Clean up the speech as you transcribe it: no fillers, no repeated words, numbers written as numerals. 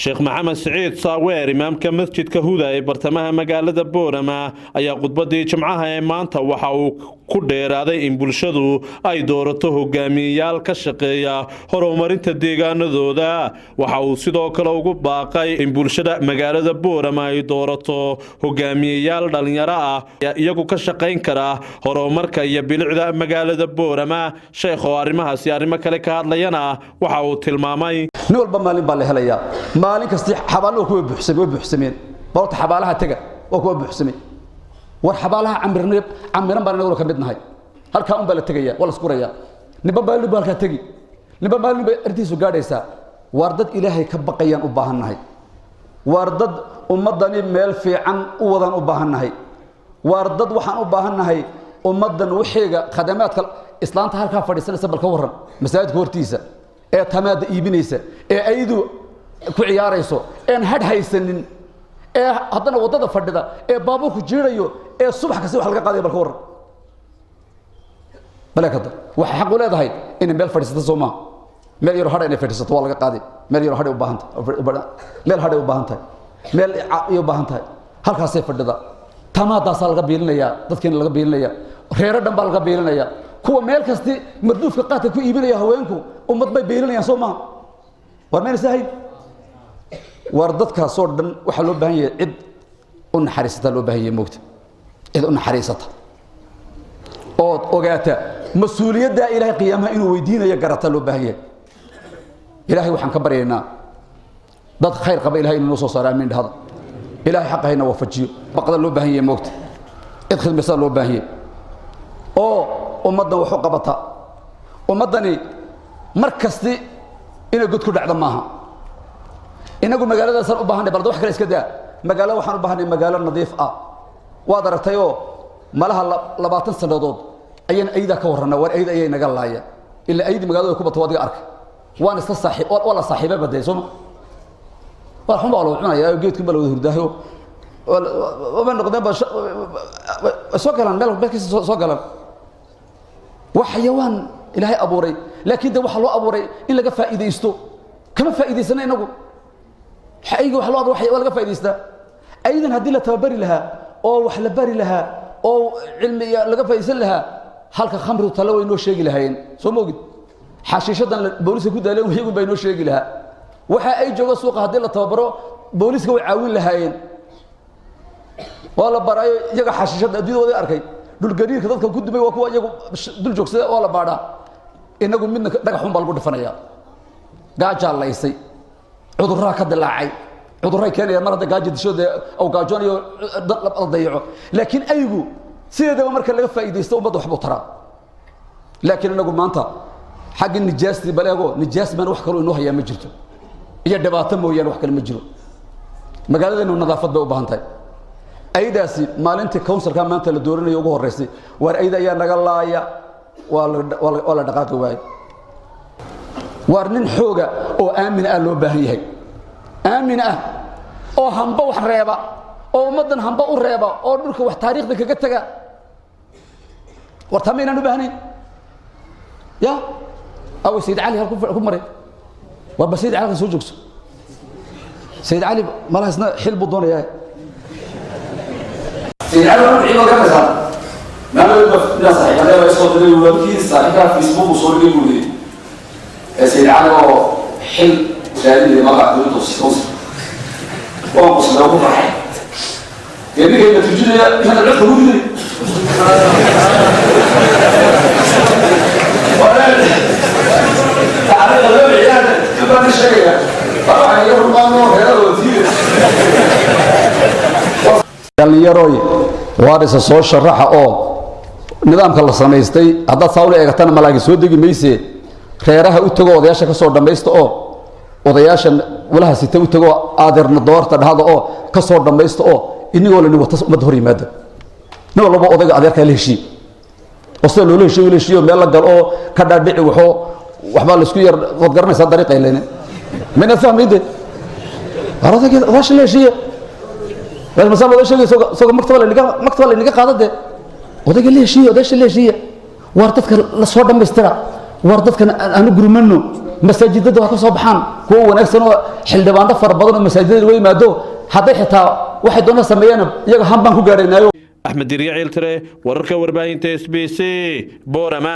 Sheekh Maxamed Siciid Saaweer, imaamka masjidka Huda ee bartamaha magaalada Boorama, ayaa khudbadii Jimcaha ee maanta waxa uu ku dheeraaday in bulshadu ay doorato hogaamiyeyaal ka shaqeeya horumarinta deegaanadooda. Waxa uu sidoo kale ugu baaqay in bulshada magaalada Boorama ay doorato hogaamiyeyaal dhalinyaro ah, iyagu ka shaqayn kara horumarka iyo bilicda magaalada Boorama. Sheekh oo arrimahaasi arrimo kale ka hadlayana waxa uu tilmaamay: Nin walba maalin baa la helayaa. Maalin kasti xabaaluhu kuwa buuxsamay, way buuxsameen. Balta xabaalaha taga, waa kuwa buuxsamay. War xabaalaha camirnay, camiran baan inaguna ka mid nahay. Halkaa un baa la tegaya, waa la iskurayaa. Ninba maalin baa halkaa tegi, ninba maalin bay arrintiisu gaadhaysaa. Waar dad Ilaahay ka baqayaan u baahan nahay. Waar dad ummaddani meel fiican u wadaan u baahan nahay. Waar dad waxaan u baahan nahay ummaddan wixiiga khadamaadka. Islaanta halkaa fadhiisanaysa, bal ka warran, masaajidka hortiisa ee tamaada iibinaysa, ee aydu ku ciyaarayso, een hadh haysanin, ee haddana waddada fadhida, ee baabuurku jiidayo, ee subax kasta wax laga qaadaya, bal ka warran. Baleekada waxay xaq u leedahay inay meel fadhiisato, soo maaha? Meel yaro hadha inay fadhiisato waa laga qaaday. Meel yaro hadhay u baahan tahay, meel hadhay u baahan tahay, meel ay u baahan tahay. Halkaasay fadhida, tamaadaasaa laga biilinayaa, dadkiina laga biilinaya, reero dhan baa laga biilinaya. Kuwa meel kasti marduufka qaadka ku iibinaya, haweenku ummad bay biilinayaan, soo maaha? War mayna sahayn? War dadkaasoo dhan waxaa loo baahan yahay cid u naxariisata loo baahan yahay, moogta, cid u naxariisata ood ogaata mas-uuliyaddaa Ilaahay qiyaamaha inuu weydiinayo garata loo baahan yahay. Ilaahay waxaan ka baryaynaa dad khayr qaba Ilahay inuu noo soo saaro. Amiin dhahada. Ilahay xaqa hayna waafajiyo. Baqda loo baahan yahay, moogta, cid khidmaysaa loo baahan yahay oo ummaddan wax u qabata. Ummaddani mar kasti inay god ku dhacdo maaha. Inagu magaaladaasaan u baahanay. Balda wax kale iska daa, magaalo waxaan u baahanay magaalo nadiif ah. Waad aragtayoo malaha 20 sannadood ayaan aydaa ka warranaa. War ayda ayay naga laaya, ilaa aydi magaalada ku bato. Adiga arkay, waan isla saaxiib, waa la saaxiibay badee, sooma? Waa xun baa la cunaya, geedkun baa la wada hurdaayo, waba noqdeen ba soo galaan, meel meel kasta soo galaan. Waa xayawaan Ilaahay abuuray, laakiin de waxaa loo abuuray in laga faa'iidaysto. Kama faa'iidaysana inagu. Ayga waxa loo abuuray waa laga faa'iidaystaa. Aydan haddii la tababari lahaa oo wax la bari lahaa oo cilmi laga faa'iidaysan lahaa, halka khamridu talo way noo sheegi lahaayeen, soo ma ogid? Xashiishadan booliska ku daaleen iyagun baa inoo sheegi lahaa. Waxa ay jooga suuqa haddii la tababaro, booliska way caawin lahaayeen. Waa la baraayo iyaga xashiishadda. Adduunyada waday arkay, dhulgariirka dadka ku dumay waa kuwa iyagu dul joogsada, waa la baadhaa. Inagu midna dhagaxun baa lagu dhifanayaa. Gaajaa laysay, cudurraa ka dilaacay, cudurray keenayaan mar hadda gaaja disho, dee aw gaajoonayo la dayaco. Laakiin aygu sideedaba marka laga faa'iidaysto ummadda waxbuu taraa. Laakiin inagu maanta xagga nijaastii baleego, nijaas baan wax kaloo inoo hayaa ma jirto, iyo dhibaato mooyaane wax kale ma jiro. Magaaladeenu nadaafad bay u baahan tahay. Aydaasi maalintii councilka maanta la dooranayo ugu horreysay, waar ayda ayaa naga laaya, waa la dhaqaaqi waaye. Waar nin xooga oo aamin ah loo baahan yahay, aamin ah oo hamba wax reeba, oo ummaddan hamba u reeba, oo dhulka wax taariikhda kaga taga. War taa maynaan u baahnayn? Ya aw Sayid Cali halku ku maray? War ba Sayid Cali halkan soo joogso. Sayid Cali malaha isna xil buu doonayaa. Sayid Cali waa wixii ma garanaysaa? Maalin baa saaxiibadee baa isoo diray, walaalkii saaxiibkaa Facebook uu soo dhigay buu yidhi ee Sayid Cali oo xil raadinaya magaca dowladda hoose. Waan qoslay oo ku farxay. Dee ninkay la turjinaya inaan codka ugu riday. Taariikhda loo bixiyaan baan ka sheegaya, waxaa iga rumaano reeradooda tiire. Dhallinyarooy, waar isa soo sharaxa oo nidaamka la samaystay haddaad saa ula eegatana malaagi soo degi mayse. Reeraha u tago, odayaasha ka soo dhammaysta, oo odayaasha walaha sita u tago, adeerna doorta dhahda, oo ka soo dhammaysta, oo inigoo lani wata ummadda hor yimaada. Nin walbaba odayga adeerkaa la heshiiye, oo sida loola heshiiyo la heshiiyo, meel la gal oo ka dhaadhici waxoo waxbaa laisku yar. Waad garanaysaa dariiqay lene, maynaad fahmayde? Waar odayga odaasha la heshiiye, masaa oday sheegay isagoo maktaba laynaga, maktaba laynaga qaada dee. Odayga la heshiiye, odaasha la heshiiye. Waar dadka la soo dhammaystira, waar dadkan aanu gurmano, masaajidada waa ka soo baxaan. Kuwo wanaagsan oo xildhibaano fara badan oo masaajidada lagu yimaado, hadday xitaa waxay doona sameeyaan, iyaga han baan ku gaadhaynaayo. Axmed Dirya Ciiltire, wararka warbaahinta SBC, Boorama.